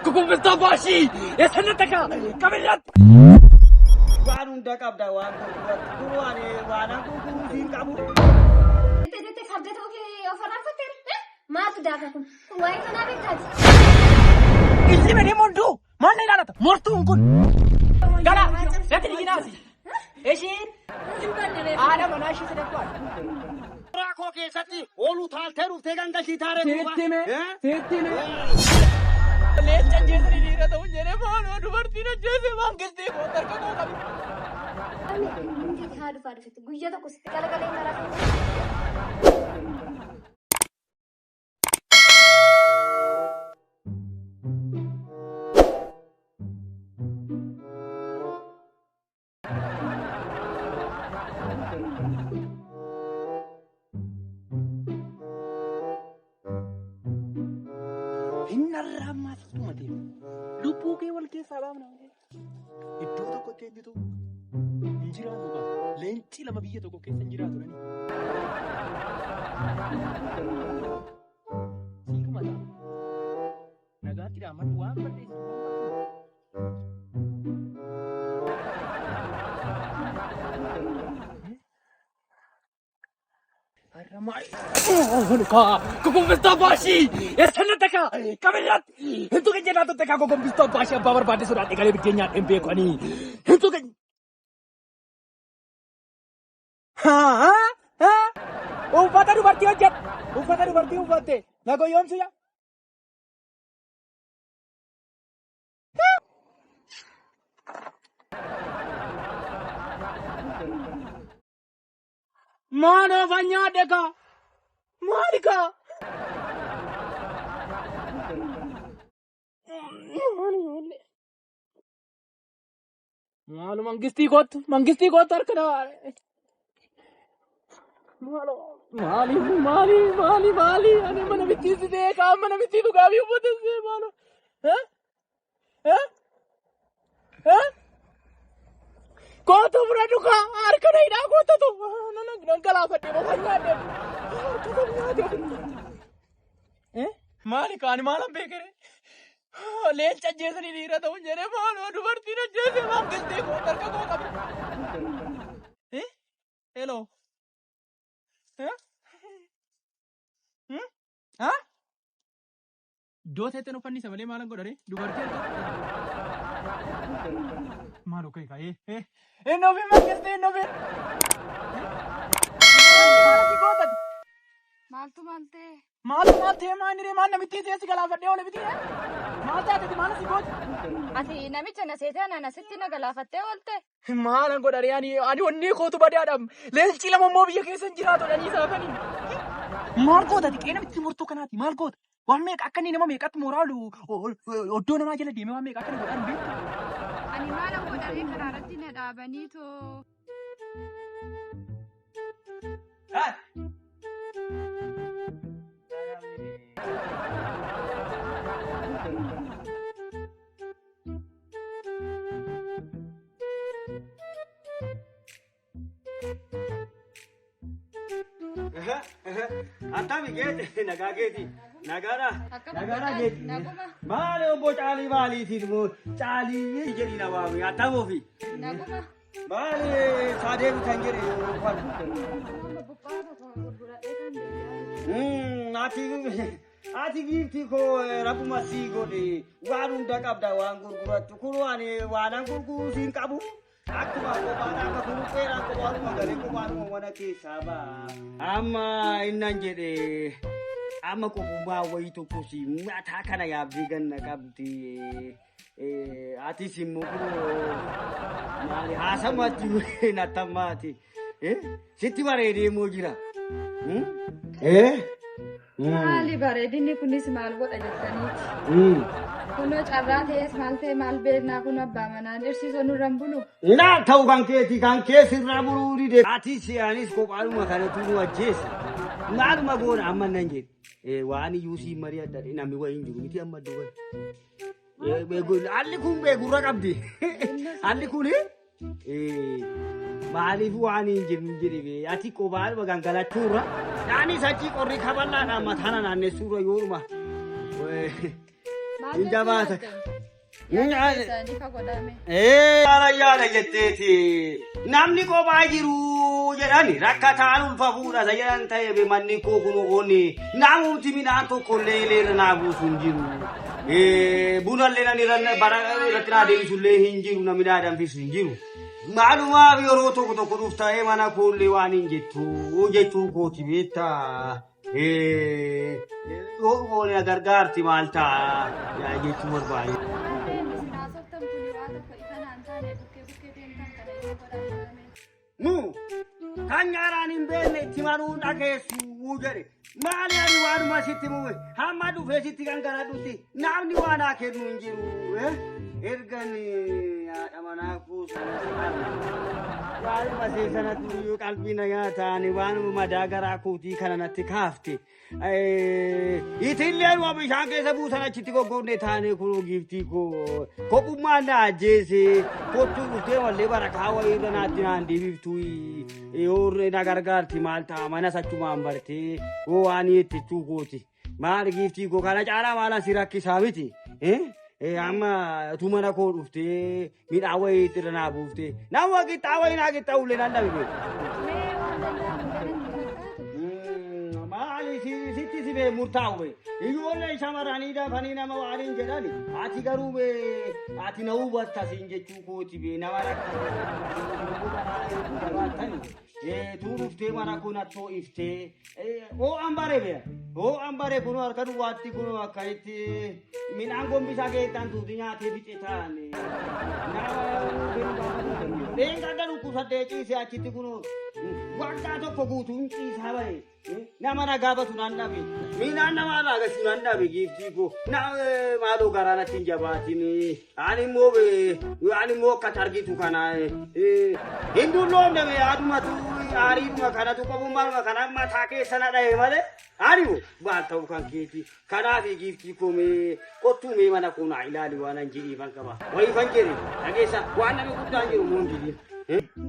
Kukumbistaa baashii eessa takka qabillatti. Waan hunda qabda waan gurgurattu. Kun waan waanan gurguruu siin qabu. Jettee jettee farda ta'uu kee of irraanfattee maaltu daaka kun? Kun waa'ee kanaa beektaati. Ilmi banii monduu maal na ilaalata mortuun kun. Gala natti dhiqinaasi. Ishiin haadha manaa ishee sadaffaadha. Suuraa koo keessatti oolu taaltee dhuftee gangalchii taaree Sitti mee sitti mee. Leenca ajjeesanii dhiira ta'uun jedhee maaloo dubartiin ajjeese maangistee koo harka koo qabi. Hundi haa dhufaa dhufetti guyyaa tokko sitti galagalee maraa. Inni irraa ammaa sittuma deema. Lubbuu kee wal keessaa baafna. Iddoo tokkotti eenyutu hin jiraatu qaba. Leenci lama biyya tokko keessa hin jiraatu nani. Siituma ta'a. Nagaatti dhaammatu waan balleessitu waan balleessitu. Kukumbistaa baashii eessa takka qabillatti hin tuqin jennaan tuqxe kaa kukumbistaa baashii abbaa barbaadde sodaadhe galee biddeen nyaadheen beeku ani hin tuqin. Uffata dubartii hojjedhu uffata dubartii uffatte na goyoomsu yaa. Maal oofan nyaadhe kaa? Maali kaa? Maalu mangistii kootu mangistii kootu harka na maalo maali maali maali maali ani mana bittiisitee kaa mana bittiitu gaabii uffatesee maalo eh eh eh Kootu fudhadhu kaa harka na hidhaa kootatu nan galaafadhe bofa nyaadhe harka kam nyaate eh maali kaan maalan beekere leenca ajjeesanii dhiira ta'uun jedhee maaloo dubartiin ajjeese maangistee koo harka koo qabe eh hello eh hmm ha Iddoo teetten uffannisa malee maalan godhare dubartii harka maal okay kaa eh eh hin dhufin mangistee hin dhufin Maaltu maal ta'e? Maaltu maal ta'e maal niree maal namittii ta'e si galaafadhee oole miti maal taate maal si goote Ati namicha na seetee anaan asitti na galaafattee oolte? Maalan godhare ani ani onnee kootu badaadha leenci lama immoo biyya keessa hin jiraatu dhanii saafanii maal goota ati qe'ee namitti murtuu kanaati maal goota waan meeqa akka inni nama meeqatti mooraa olu oddoo namaa jala deemee waan meeqa akka inni godhaan beektu. Ani maalan godharee karaa irratti na dhaabanii too. Attami geeti nagaa geeti nagaadha. Akkam Nagaadha geeti. Naguma. Maali obbo Caalii maaliitiin moo Caalii jedhi na waami attam ofi. Naguma. Maali saadee bitan jedhe uffata. Nama buqqaa tokko gurguradhee kan deebi'aa. Ati ati giiftii koo rabbuma sii godhe waan hunda qabda waan gurgurattu kun waan waanan gurguruu siin qabu. Akkuma kophaan akka kunuunfeeraan kophaanuma galee kophaanuma mana keessaa ba'a. Amma innan jedhe amma qophummaa wayii tokko si mataa kana yaabdee ganna qabdi. Atis immoo kunoo maali haasamatti nattammaati. Sitti bareedee immoo jira. Maali bareedinni kunis maal godha jettaniiti. Kunoo carraa ta'es maal ta'e maal beeknaa kun abbaa manaan dhirsiisoo nurra hin bulu. Naa ta'u kan keeti kan kee sirraa buluu dide. Atis anis kophaanuma kanatu nu ajjeese. Maaluma goona amma nan jedhe. Waan iyyuu siin mari'adha namni wayii hin jiru miti amma duuba. Haalli kun beekurra qabdi. Haalli kun maaliif waan hin jirre jedhe ati kophaanuma gangalachuurra. Anis achi qorri kaballaadhaan mataana naannessuurra yoodhuma. Maal Hin jabaata. Yaada keessanii fa godhame. Yaada yaada jetteeti. Namni kophaa jiru jedhani rakkataan ulfa fuudha isa jedhan ta'e be manni koo kun oonni namumti midhaan tokko illee ileerra naa buusu hin jiru. Bunallee namni bara irratti naa deebisu illee hin jiru namni naa danfisu hin jiru. Maalumaaf yeroo tokko tokko dhufta'ee mana koollee waan hin jettu jechuu kooti beektaa. Yoo na gargaarti maal ta'a jechuu barbaade. Isin haasoftan kun waa tokko ifa naan taane bukkee bukkee deemtan kana ifa godhaa. Nu kan nyaaraan hin beekne itti maruu dhageessu jedhe. Maali ani waanuma sitti mume hamma dhufee sitti gangaladhutti namni waan haa kennu hin jiru. Ergan haadha manaa koo sana waanuma see sanatti iyyuu qalbii na nyaataani waanuma madaa garaa kootii kana natti kaafte. Itillee numa bishaan keessa buusan achitti goggogne taane kunoo giiftii koo kophummaan na ajjeese kottuu dhuftee mallee barakaa wayii irra naatti naan deebiftu yoo na gargaarti maal ta'a manas achumaan bartee yoo waan jechuu kooti. Maal giiftii koo kana caalaa maal asi rakkisaa miti. Amma utuu mana koo dhuftee midhaan wayii irra naa buuftee nama qixxaa wayii naa qixxaa'ullee nan dhabe. Mee waan danda'amu kanatti fakkaatu. Maali sitti si bee murtaa'u bee ijoollee shamarranii dafanii nama waan hin jedhani ati garuu bee ati na hubatta siin jechuu kooti bee nama rakkattani tuu dhuftee mana kun attoo iftee hoo'an bare bee hoo'an bare kun harka duwwaatti kun akkanitti midhaan gombisaa keessaan tuuti nyaatee fixe taane nama dheengadda dhukkubsadhee ciisee achitti kun waggaa tokko guutuun ciisaa bahe. Nama na gaafatu nan dhabe. Miinaan nama na agarsiisu nan dhabe giiftii koo. Na maaloo garaa natti hin jabaatin. Ani immoo ani immoo akka argitu kana hin dulloomne be adumatu aariidhuma kanatu qobummaadhuma kana mataa keessa na dhahe malee ani maal ta'uu kan keeti. Kanaaf giiftii koo mee kottuu mee mana koo naa ilaali waan an jedhiifan qaba. Wayiifan jedhe dhageessa waan namni guddaan jedhu moo hin jedhin.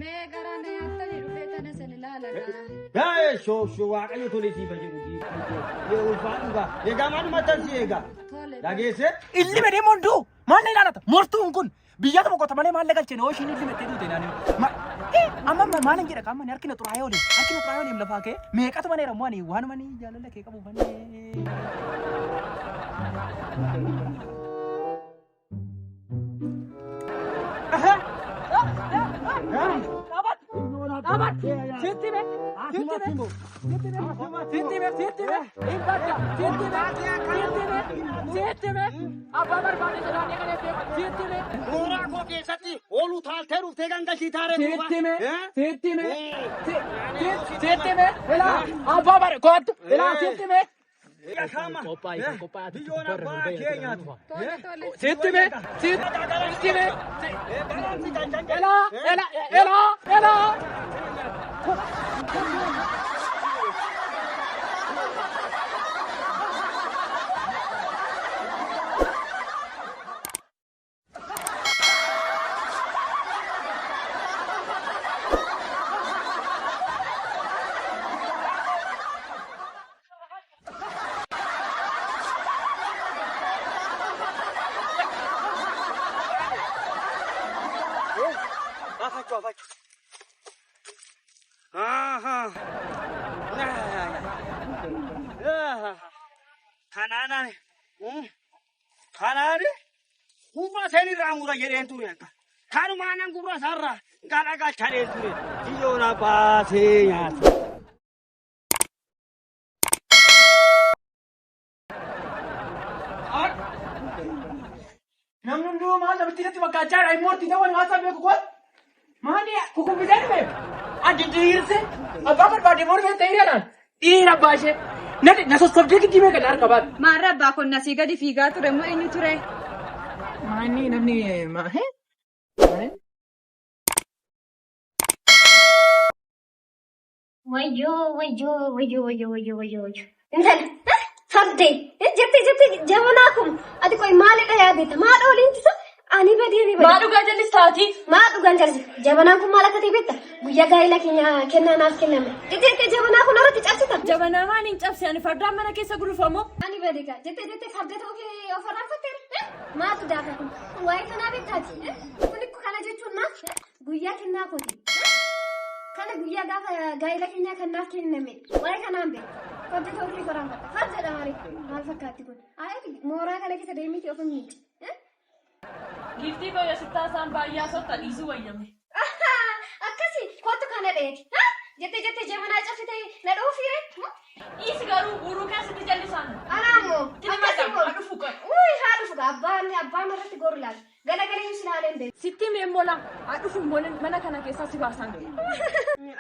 Mee garaa na nyaattanii dhufee tana isin ilaala gaa. Yaa shoo shoo waaqayyo tole siif haa jedhu giiftii koo. Yoo ulfaadhu gaa. Egaa maaluma tan si egaa. Tole. Dhageesse? Illi medhee monduu maal na ilaalata mortuun kun biyya tokko qota malee maal na galchine hoo ishiin illi mettee duute naani. Amma amma maal hin jedha qaama harki na xuraa'ee oole harki na xuraa'ee oole lafaa kee meeqatu maneera immoo ani waanuma ni jaalala kee qabu malee. Sitti be, sitti be, sitti be, sitti be, sitti be, hin badda, sitti be, sitti be, sitti be, abbaa barbaade sodaatee kan eebbee, sitti be, Mooraa koo keessatti oolu taaltee dhuftee gangalchii taaree sitti be, sitti be, sitti be, ilaa, abbaa barbaade, kottu, ilaa, sitti be. Qophaa'e, qophaa'e, Biyyoon abbaa keenyaati. Tole tole. Sitti be, sitti be, ilaa, ilaa, ilaa, ilaa. Afachuu afachuu. Kanaan kanaan gurra seenirraa mura jedheen ture akka. Kanumaan gurra isaarraa garagalchadheen ture. Biyyoon baasee nyaata. Namni hunduu maal namitti natti fakkaachaa jira. Immoo itti ta'uun haasaa beeku kun. Maali kukubbisee dhufe? Addi dhiirse abbaa barbaade mormee ta'ee jedhaan dhiira abbaa ishee. Nati na sossobdee giddii meeqa na harka baate. Maarra abbaa kun nasii gadi fiigaa ture moo eenyu ture? Maanni namni maa hee? Wayyoo wayyoo wayyoo wayyoo wayyoo wayyoo wayyoo. Intala fardee jettee jettee jabanaa kun ati qoy maalidha yaadeetta maal ooliin tisa ani badee ni Maa badee. dhugaa jallistaati? Maa dhugaan jalisi jabanaan kun maal akka ta'e beekta guyyaa gaa'ela keenya kennaa naaf kenname jettee jettee jabanaa kun irratti cabsita. Jabanaa maaliin cabse ani fardaan mana keessa gulufamoo? Ani badee gaa jettee jettee farda ta'uu kee of irraanfatteera. Maaltu daaka kun? Waa'ee kanaa beektaati? Kun kana jechuun maal? Guyyaa kennaa kooti. Kana guyyaa gaafa gaa'ela keenyaa kan naaf kenname. Waa'ee kanaan beektu. Farda ta'uu kee koraan fatta. Farda maali? Maal fakkaatti kun? Ayati mooraa kana keessa deemiti of hin miici. Giiftii koo yoo sittaa isaan baay'ee sotta dhiisuu wayyame. Akkasi kottu kana dheeti. Jettee jettee jabanaa cabsitee na dhuufiire. Dhiisi garuu uruu keessatti jallisaan. Anaamoo Akkasii moo haa dhufu qaba. Uy haa dhufu abbaan abbaan irratti goru laata. Galagalee silaaleen beeku. Sitti mee mola haa dhufu mana kana keessaa si baasan.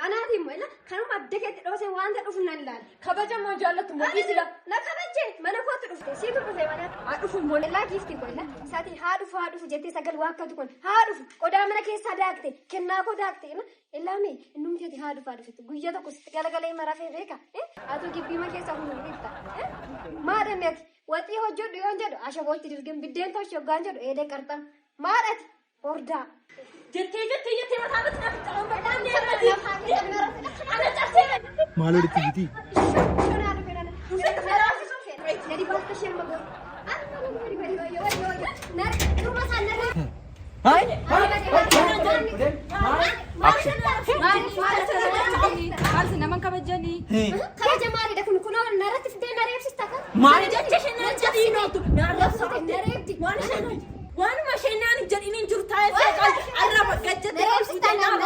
Anaati immoo ila kanuma adda keetti dhoosee wanta dhufu nan ilaala. Kabaja moo jaallattu moo dhiisi la. Na kabajje mana kootti dhufte siitu dhufe mana. Haa dhufu moo. Illaa giifti koo illa isaatii haa dhufu haa dhufu jettee sagal waakkatu kun haa dhufu qodaa mana keessaa daakte kennaa koo daakte illaa mee innumti ati haa dhufu haa dhufu guyyaa tokko sitti galagalee marafee beeka atu gibbiima keessaa humna beekta maadhanne ati waxii hojjedhu yoon jedhu ashabootti dirgin biddeen tolchi hoggaan jedhu eelee qarxam maadhati hordaa. Jettee jettee jettee mataa irratti na fixxaman barbaanne irratti. Ana cabsee. Maal walitti bitii? Maal nama kabajanii? Kabaja maalidha kun kunoo narratti fidee na reebsista kan? Maal Jecha isheen naan jedhiin ooltu. Naan rabsatte. Waan isheen waanuma isheen naan jedhiin hin jiru taa'ee seeqaan arraba gajjate. Na reebsista naan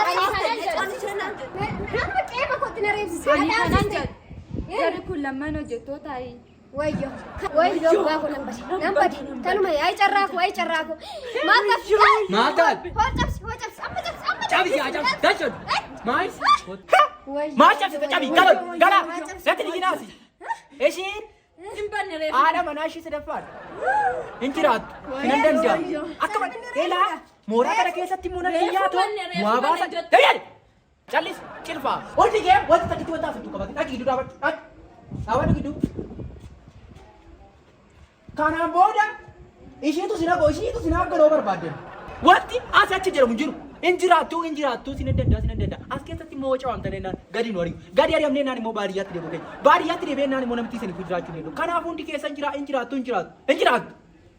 Waan isheen naan jedhu. Nama qeema kootti na reebsista. Ani kanaan jedhu. Jarri kun lamaan hojjettoota ayi. Wayyo wayyo abbaa koo nan bade nan bade tanuma yaa'ii carraa koo yaa'ii carraa koo maal qabsi Maal taate? Hoo cabsi hoo cabsi amma cabsi amma Cabsi haa cabsi. Dachon. Maal? Wayyo Maal cabsite cabi? Gala gala. Natti dhiqinaasi. Ishiin Hin banne reefu. haadha manaa ishii sadaffaadha. Hin jiraattu. Hin danda'amu. Akka eelaa mooraa kana keessatti immoo natti Reefu dhiyaatu banne, reefu waa banne baasa. jette. Dayyaan! Callis cilfaa. Hundi kee wanti takkitti wanta afurtu qabate. Dhaqi gidduu dhaabadhu. Dhaqi. Dhaabadhu gidduu. Kanaan booda ishiitu si naqoo ishiitu si naqoo barbaadde. Wanti as achi jedhamu hin jiru. Hin jiraattu hin jiraattu sin danda'a sin danda'a. As keessatti immoo waca waamtanii naan gadi nu ari'u. Gadi ari'amnee naan immoo baadiyyaatti deebi'u keenya. Baadiyyaatti deebi'ee naan immoo namatti isin jiraachuu hin danda'u. Kanaaf hundi keessan jira hin jiraattu hin jiraattu hin jiraattu.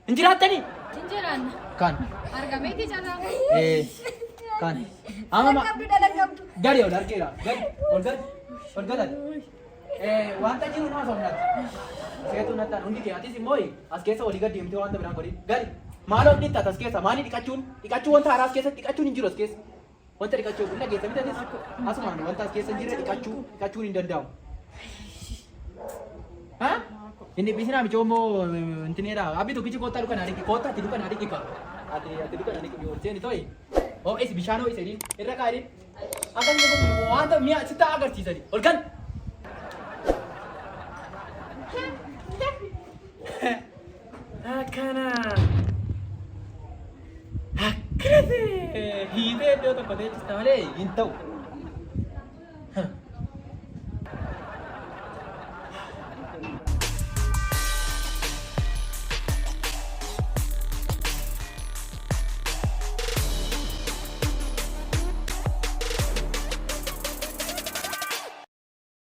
Hin jiraattanii? Hin jiraanna. Kan. Argameeti carraa. Kan. Amma Qabdu dhala qabdu. gadi ol argeera. Gadi ol gadi ol gadi. Wanta jiru naa somnati. Seetu nattaan hundi kee atis immoo as keessa olii gadi deemtee wanta biraan godhin. Gadi. Maaloo dhiqxat as keessa maali dhiqachuun dhiqachuu wanta haaraa as keessa dhiqachuun hin jiru as keessa. Wanta dhiqachuu hunda keessa miti atis asumaan wanta as keessa hin jirre dhiqachuu dhiqachuun hin danda'amu. Ha? Inni dhiphisiinaa michoo immoo intineedha. Abbi tokkichi koottaa dukanaa dhiqi koottaa ati dukanaa dhiqi ka. Ati ati dukanaa dhiqi ol seeni to'i. Ho'is bishaan ho'is jedhiin irra kaa'edhiin. Akkas wanta mi'a sitti agarsiisani. Ol kan. Akkana. Akkanatti hiitee iddoo tokko teechista malee hin ta'u.